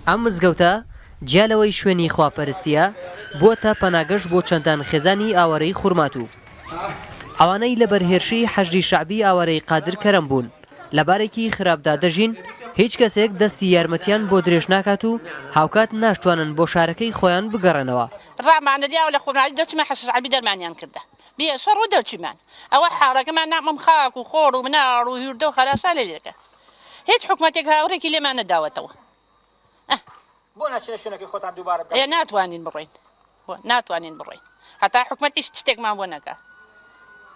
ئەم مزگەوتە جیا لەوەی شوێنی خواپەرستییە، بووەتە پەناگەش بۆ چەندان خێزانی ئاوارەی خورماتوو. ئەوانەی لەبەر هێرشی حەشدی شەعبی ئاوارەی قادر کەرەم بوون، لە بارێکی خراپدا دەژین، هیچ کەسێک دەستی یارمەتیان بۆ درێژ ناکات و هاوکات ناشتوانن بۆ شارەکەی خۆیان بگەڕێنەوە. ڕامانریاوە لە خورماتوو دەرچوومە حەشد شەعبی دەرمانیان کردە بێ شەڕ و دەرچوومان ئەوە حاڵەکەمان نامم خاک و خۆڵ و مناڵ و هیوردە و خەراشان لێ دەکا هیچ حکومەتێک هاوڕێکی لێمان نەداوەتەوە. ئە. بۆ ناچنە شوێنەکەی خۆتان دووبارە بکەن؟ ئێ ناتوانین بڕۆین ناتوانین بڕۆین هەتا حکومەت هیچ شتێکمان بۆ نەکا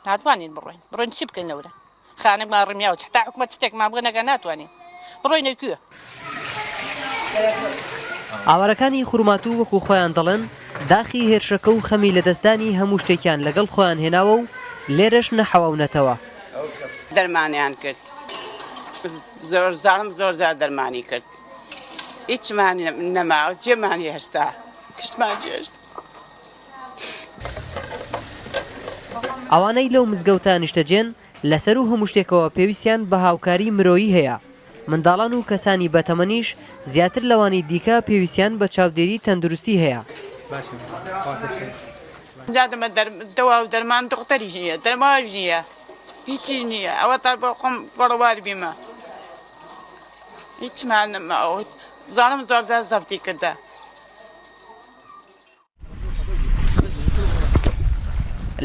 ناتوانین بڕۆین بڕۆین چی بکەین لەورە خانەکمان ڕمیاوە هەتا حکومەت شتێکمان بۆ نەکا ناتوانین بڕۆینە کوێ؟ ئاوارەکانی خورماتوو وەکو خۆیان دەڵێن، داخی هێرشەکە و خەمی لەدەستدانی هەموو شتێکیان لەگەڵ خۆیان هێناوە و لێرەش نەحەواونەتەوە. دەرمانیان کرد زۆر زاڵم زۆر زار دەرمانی کرد هیچمان نەما جێمان هێشتا کشتمان جێشت. ئەوانەی لەو مزگەوتە نیشتەجێن لەسەروو هەموو شتێکەوە پێویستیان بە هاوکاری مرۆیی هەیە، منداڵان و کەسانی بەتەمەنیش زیاتر لەوانی دیکە پێویستیان بە چاودێری تەندروستی هەیە. جا دەمە دەوا و دەرمان دختەریش نییە دەرماش نییە هیچیش نییە ئەوە تا بۆ خۆم گۆڕەوار بیمە هیچمان نەماوە زانم زۆردار زەفتی کردە.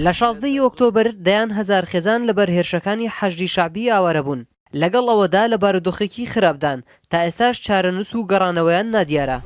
لە 16 ی ئۆکتۆبەر دەیان هەزار خێزان لەبەر هێرشەکانی حەشدی شەعبی ئاوارە بوون، لەگەڵ ئەوەدا لە بارودۆخێکی خراپدان، تا ئێستاش چارەنووس و گەڕانەوەیان نادیارە.